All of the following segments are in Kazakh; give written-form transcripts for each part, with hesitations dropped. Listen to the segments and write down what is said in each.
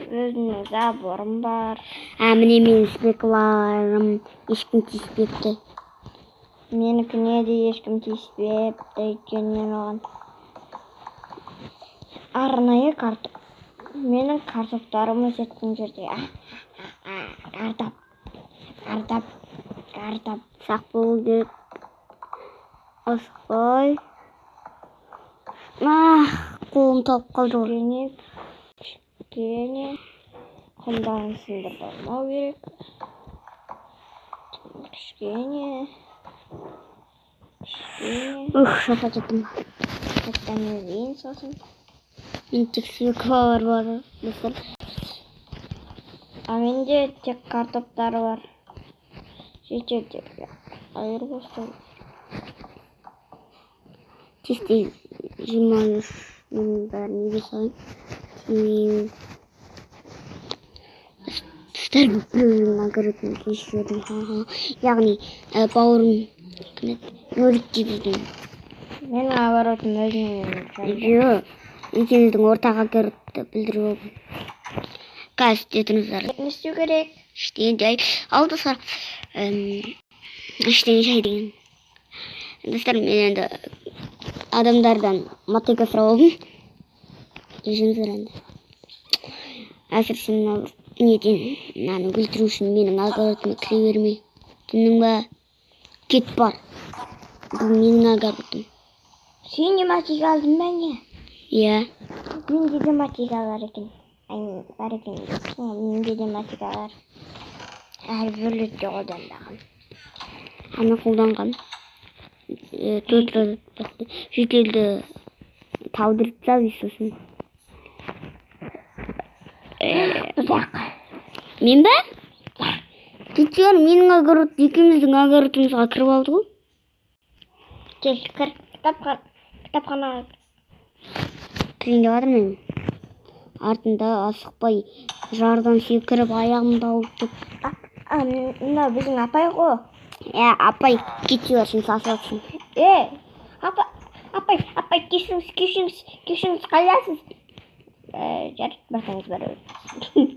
Өзімнің заборым бар. А, міне менің свеклаларым, ешкім тиіспепті. Менікіне де ешкім тиіспепті, өйткені мен оған арнайы картоп. Менің картоптарым өсетін жерде. Картоп, картоп, картоп. Сақ болу керек. Асықпай. Ах, қолым талып қалды ғой. Кішкене, кішкене құмдарын сындырып алмау керек. Кішкене, кішкене. Ух, шаршап кеттім. Қайтадан егейін сосын. Мен тек свеклалар бар, достар. А менде тек картоптар бар. Шетелдерге айырбастау. Тез-тез 23 мен бәрін неге салайын. Кейін достар, біреудің огородын кесіп жібердім. Ха-ха. Яғни, бауырым кім еді? Нурик деп жүрген. Менің огородым өзімнің жанында. Жоқ, екеуміздің ортақ огородты бүлдіріп алдым. Қазір істетіңіздер. Не істеу керек? Ештеңе жай. Ал достар, ештеңе жай деген. Достар, мен енді адамдардан мотыга сұрап алдым. Кешіріңіздер енді. Әсіресе мынау неден, мынаны өлтіру үшін менің огородыма кіре берме. Түсіндің ба? Кет бар. Бұл менің огородым. Сен де мотыга алдың ба не? Иә. Менде де мотыга бар екен. Ай, бар екен. Менде де мотыга бар. Әр бөлетте қолданбаған. Ана қолданған. 4 рет шетелді талдырып тастап, сосын. Бұзақ. Мен бе? Кетші, менің огород, екеуміздің огородымызға кіріп алды ғой. Кел, кір. Кітапханаға. Кірейін деп жатырмын мен. Артында асықпай жардан секіріп аяғымды ауырып тұр. Мынау біздің апай ғой. Ә, апай, кетші, сен сасып жатсың. Е, апа, апай, апай, кешіріңіз, кешіріңіз, кешіріңіз, қайдасыз? Жарайды, барсаңыз бара беріңіз.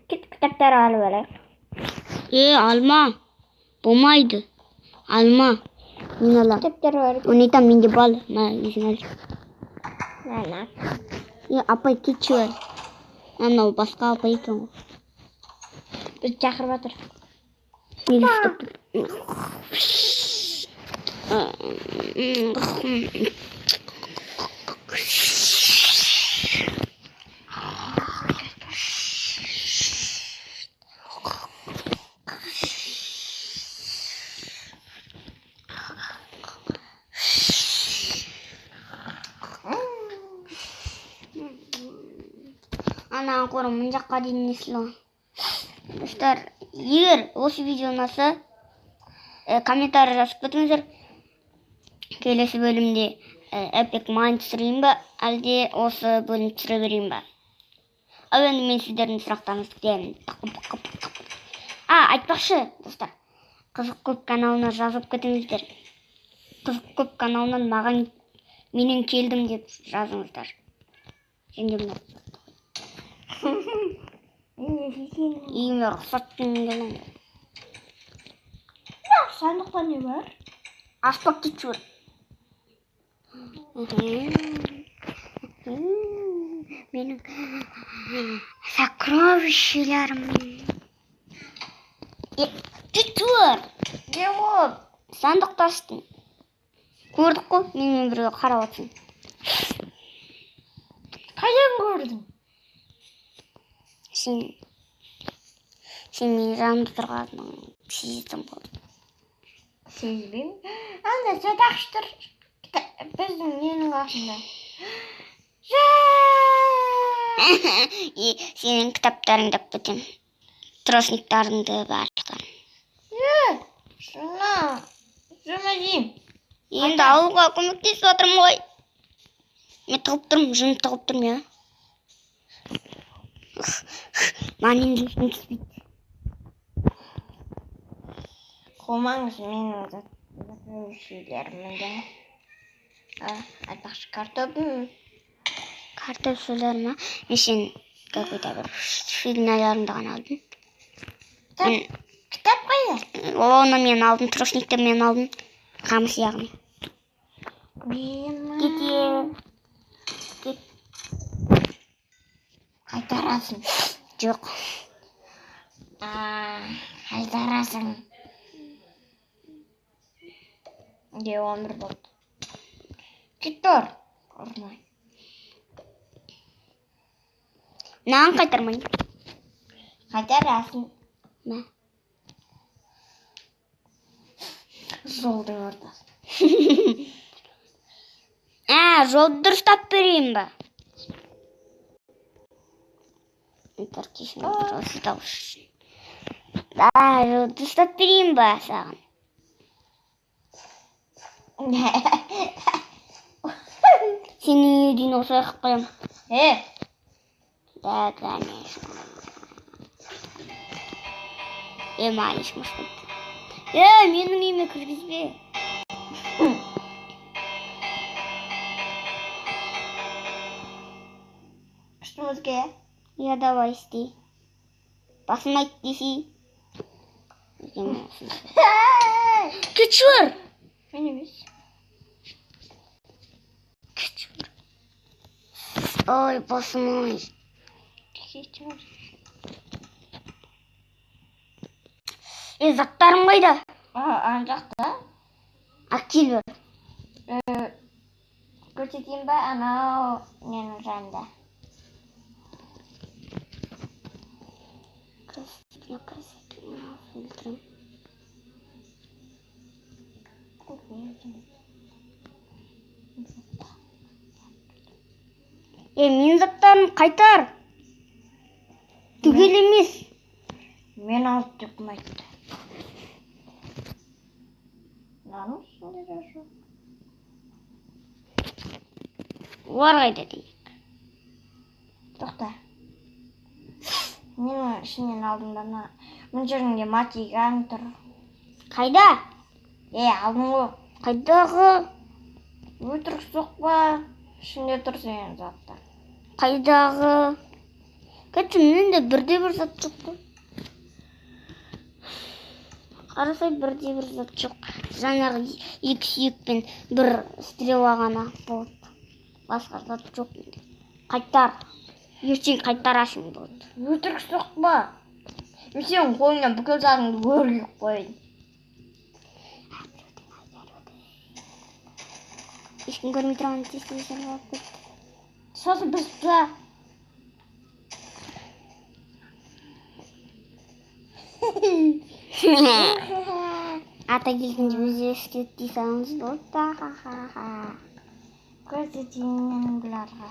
Кет, кітаптар алып алайық. Е, алма. Болмайды. Алма. Мен аламын. Кітаптар бар. Оны айтамын, менде бал. Мә, өзің ал. Мә, Е, апай, кетші бар. Анау басқа апай екен ғой. Бізді шақырып жатыр. Неге ұстап тұр? Ана қорым мына жаққа дейін естілген. Достар, егер осы видео ұнаса, комментарий жазып кетіңіздер. Келесі бөлімде, Epic Mine түсірейін ба, әлде осы бөлім түсіре берейін ба? Ал енді мен сіздердің сұрақтарыңызды күтемін. А, айтпақшы, достар, Қызық көп каналына жазып кетіңіздер. Қызық көп каналынан маған менен келдім деп жазыңыздар. Және мына үйіме рұқсат бермеген. Сандықта не бар? Аспап кетші бар. Менің сокровищелерім. Кетші бар. Не ол? Сандықты аштым. Көрдік қой, менімен бірге қарап отырсың. Қайдан көрдің? Сен менің жанымда тұрғанын сездің ғой. Сезбеймін. Анда жатақшы тұр. Біздің ненің қасында. И сенің кітаптарыңды алып кетемін. Тростниктарыңды барлықтарын. Е, шына, жына деймін. Енді ауылға көмектесіп жатырмын ғой. Мен тығып тұрмын, жын тығып тұрмын, иә. Маған енді ешкім түспейді. Қумаңыз менің закрывающийлерімді. Айтпақшы, картопым. Картоп ма? Мен сен какой-то бір фигняларыңды ғана алдым. Кітап қайда? Оны мен алдым, тростникті мен алдым. Қамыс яғни. Кетем. Кет. Қайтарасың. Жоқ. Қайтарасың. Де 11 болды. Кет тұр. Ұрмай. Мынаны қайтармаймын. Қайтарасың. Мә. Жолдың ортасы. Ә, жолды дұрыстап берейін ба? Кешіріңдер осы дауыс үшін. Да, жолды дұрыстап берейін ба саған? Сенің үйге дейін осылай қылып қоямын. Да, конечно. Маған ешкім ашпайды. Менің үйіме кіргізбе. Үстімізге. Я давай істей. Басым айт десей. Кетші. Мен емес. Кетші. Ой, басым ай. Кетші. Заттарым қайда? Ана жақта. Әкел бер. Көрсетейін ба, анау ненің жанында. Менің заттарым қайтар. Түгел емес. Мен алып деп кім айтты? Мынаның үстінде де жоқ. Олар қайда дейік? Тоқта. Мен оның ішінен алдым да, мына жерінде матигаң тұр. Қайда? Алдым ғой. Қайдағы? Өтірік соқпа. Ішінде тұр сенің заттар. Қайдағы? Кетші, менде бірде бір зат жоқ қой. Қарасай, бірде бір зат жоқ. Жаңағы екі сүйек пен бір стрела ғана болды. Басқа зат жоқ менде. Қайтар. Ертең қайтарасың болды. Өтірік соқпа. Мен сенің қолыңнан бүкіл затыңды өргіп қояйын. Ешкім көрмей тұрған тез-тез алып кетті. Сосын біз та. Ата келгенде өзі істеді дей салыңыз болды да. Ха-ха-ха. Көрсетейін мен бұларға.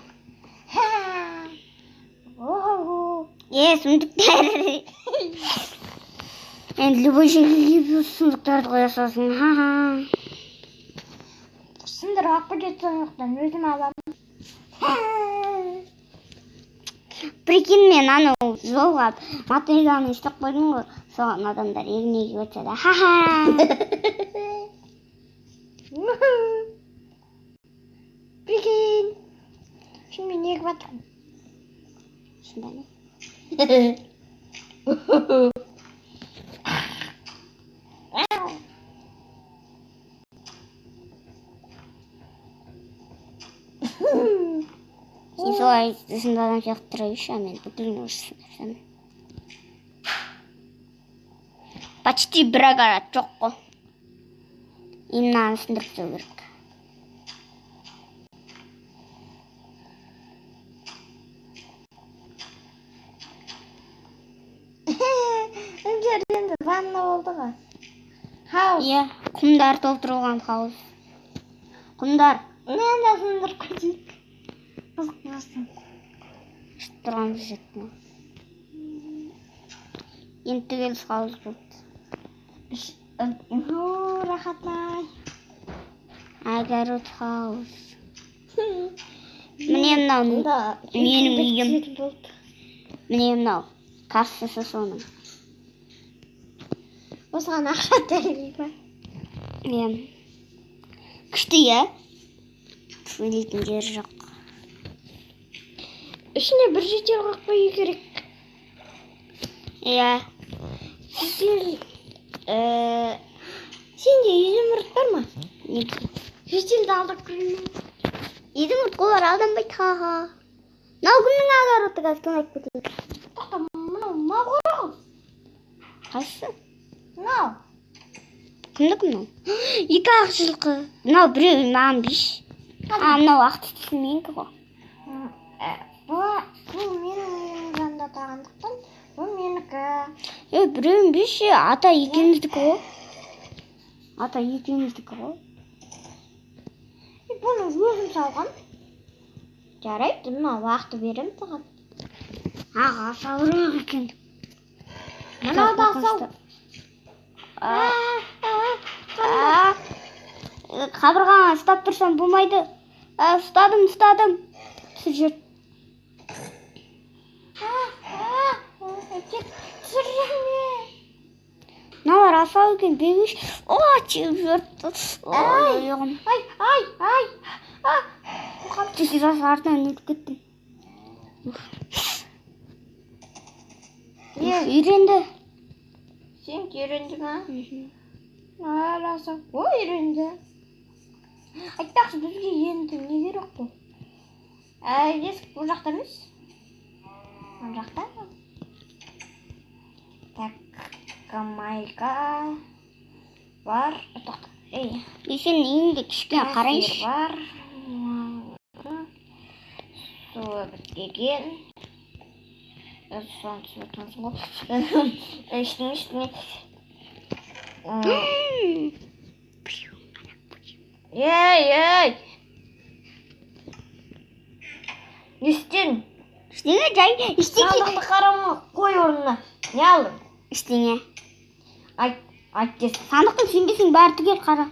Сундуктар. Енді любой жерге келіп сундуктарды қоя саласың. Ха-ха. Сындырып алып кетеді сондықтан өзім аламын. Прикинь, мен анау жолға мотыганы ұстап қойдым ғой. Соған адамдар егін егіп жатса да. Ха-ха. Прикинь. Шын мен егіп жатырмын. Шын ба не? Сен солай жынды адам сияқты тұра берші, а мен бүкілін уже сындырсам. Почти бір огород жоқ қой. Мынаны сындырып тастау керек. Мына жерде енді ванна болды ғой. Хаус. Иә, құмдар толтырылған хаус. Құмдар. Мынаны да сындырып кетейік. Қызық болсын. Ішіп тұрған жеттім. Енді түгел хаус болды. Рахатай. Огород хаус. Міне мынау менің үйім. Міне мынау кассасы соның. Осыған ақша төлей ма? Иә. Күшті, иә? Төлейтін жері жоқ. Ішіне бір житель қойып қою керек. Иә. Житель, сенде изумруд бар ма? Не? Жительді алдап көрейін. Изумруд олар алданбайды, ха-ха. Мынау кімнің огороды, қазір тонап кетейін. Тоқта, мынау мынау қора ғой. Қайсысы? Мынау. Кімдікі мынау? Екі ақ жылқы. Мынау біреу маған беш. А, мынау ақ түстісі менікі ғой. Бұл менің үйімнің жанында тұрғандықтан, бұл менікі. Е, біреуін беш, ата екеуміздікі ғой. Ата екеуміздікі ғой. Бұны өзім салғам. Жарайды, мынау ақты беремін саған. Аға, асауырақ екен. Мынау да асау. Қабырғаңа ұстап тұрсам болмайды. Ұстадым, ұстадым. Түсір жер. Тек түсірме. Мыналар асау екен, бегіш. О, теуіп жіберді. Ой, аяғым. Ай, ай, ай. Түсір жас артынан өтіп кеттім. Үйренді. Сен үйренді ма? Асау. Ой, үйренді. Айтпақшы, бізге енді не керек қой? Есік бұл жақта емес. Мына жақта. Так, майка бар. Тоқта. Ей. Сен үйіңді кішкене қарайыншы. Бар. Суы бітпеген. Соны түсіп отырмысың ғой. Ештеңе, ештеңе. Ей, ей! Не істедің? Ештеңе, жай, ештеңе. Сандықты қарама, қой орнына. Не алдың? Ештеңе. Айт, айт тез. Сандықтың сенбесең бәрі түгел қара.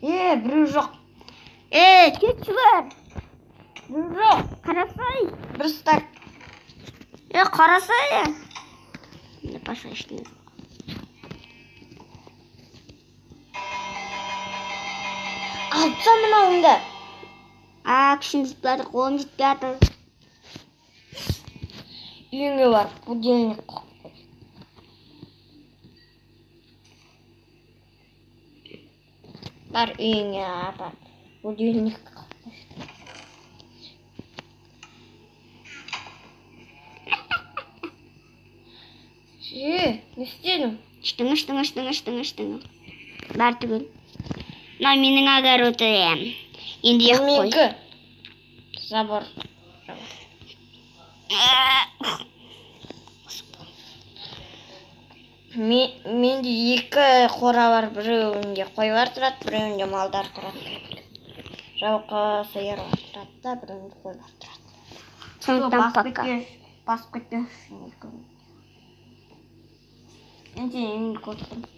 Е, біреу жоқ. Е, кетші бар. Біреу жоқ. Қарасай. Бір стак. Е, қарасай. Не, паша, ештеңе. Алып таста мынауыңды. А, күшім жетпей жатыр, қолым жетпей жатыр. Үйіңе барып будильник қойып қой. Бар үйіңе барып будильник қойып қой. Е, не істедің? Ештеңе, ештеңе, ештеңе, ештеңе, ештеңе. Бәрі түгел. Мынау менің огородым. Енді ек қой. Менікі. Забор. Менде екі қора бар, біреуінде қойлар тұрады, біреуінде малдар тұрады. Жалқы сиырлар тұрады да, біреуінде қойлар тұрады. Сондықтан пока. Басып кетпес үшін екеуін. Мен сенің үйіңді көріп тұрмын.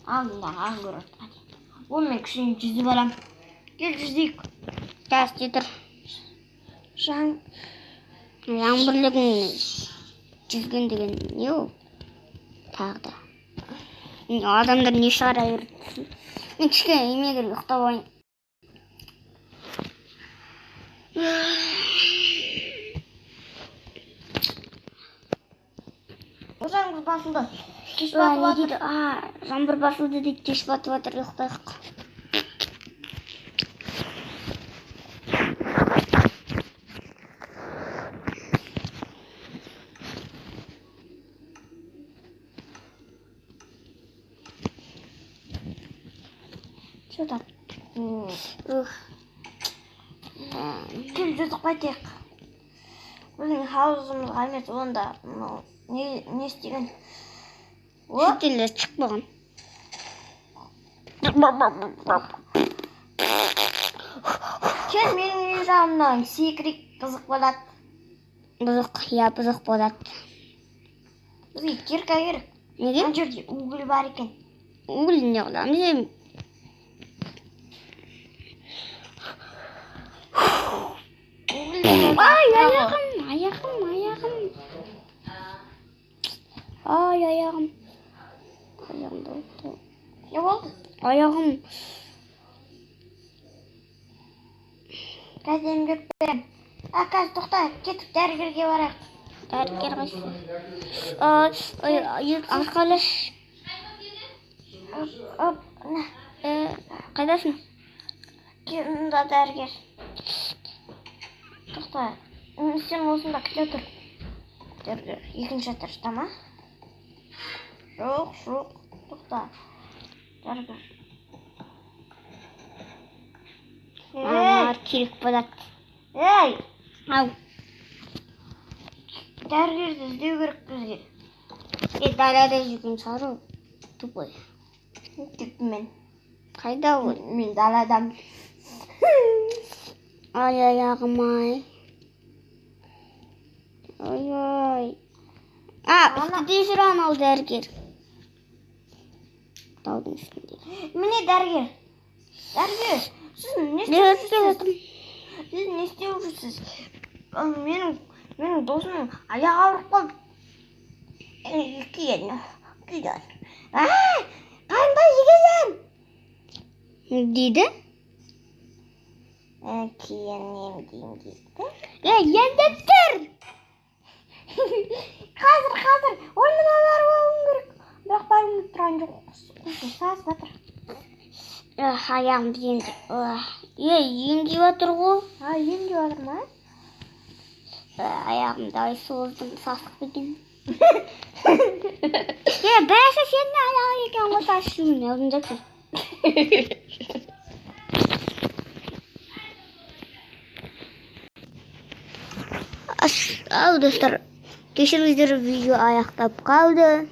Алдында огород бар. Ол мен кішкене жүзіп аламын. Кел жүзейік. Тас тұр. Жаңбырлығын жүзген деген не ол? Тағы да. Адамдар не шығара береді? Мен кішкене үйіме кіріп ұйықтап алайын. О, жаңбыр басылды. Кеш Ой, батып не жатыр. дейді? А, жаңбыр басылды дейді, кеш батып жатыр, ұйықтайық. Что там? Ух. Кел жүзіп қайтайық. Біздің хаузымызға емес, онда мынау не істеген? О, Шетелдер шықпаған. Кел менің үй жағымнан секірейік, қызық болады. Бұзық, иә, бұзық болады. Бізге кирка керек. Неге? Мына жерде уголь бар екен. Уголь не қыламыз енді? Уголь. Ай, аяғым, аяғым, аяғым. Ай, аяғым. Аяғым да болды. Не болды? Аяғым. Қазір емдеп беремін. А, қазір тоқта, кеттік, дәрігерге барайық. Дәрігер қайсы? Ой, арқалаш. Оп, оп, на. Қайдасың? Мында дәрігер. Тоқта, сен осында күте тұр. Дәрігер екінші этажда ма? Жоқ, жоқ, тоқта. Дәрігер. Маған керек болады. Ей! Ау. Дәрігерді іздеу керек бізге. Далада жүрген шығар ол. Тупой. Кеттім мен. Қайда ол? Мен даладамын. Ай, аяғым ай. Ой, ой. А, үстіде жүр анау дәрігер. Таудың үстінде. Міне дәрігер. Дәрігер, сіз не Мен істеп өтіп жүрсіз? жатырмын. Сіз не істеп жүрсіз? Менің досымның аяғы ауырып қалды. Киген. Киген. А, қандай жеген? Дейді? Кейін емдеймін дейді. Емдеп тұр. Қазір, қазір. Ой, мыналар алуым керек. Бірақ барғым келіп тұрған жоқ. Сасып жатыр. Аяғымды емде. Емдеп жатыр ғой. А, емдеп жатыр ма? Аяғымды ай создым, сасық екен. Бәсі сенің аяғың екен ғой, тас жүгін, алдында тұр. Ау, достар, кешіріңіздер, видео аяқтап қалды.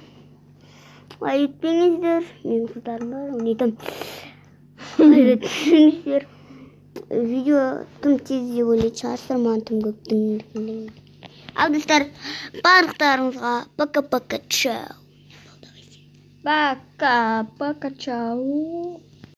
Айтпеңіздер, менің қыздарым бар, ойнайтын. Айтпеңіздер. Видео тым тез деп ойлайтын шығарсыздар, маған тым көп тым. Ал, достар, барлықтарыңызға пока-пока, чао. Пока-пока, чао.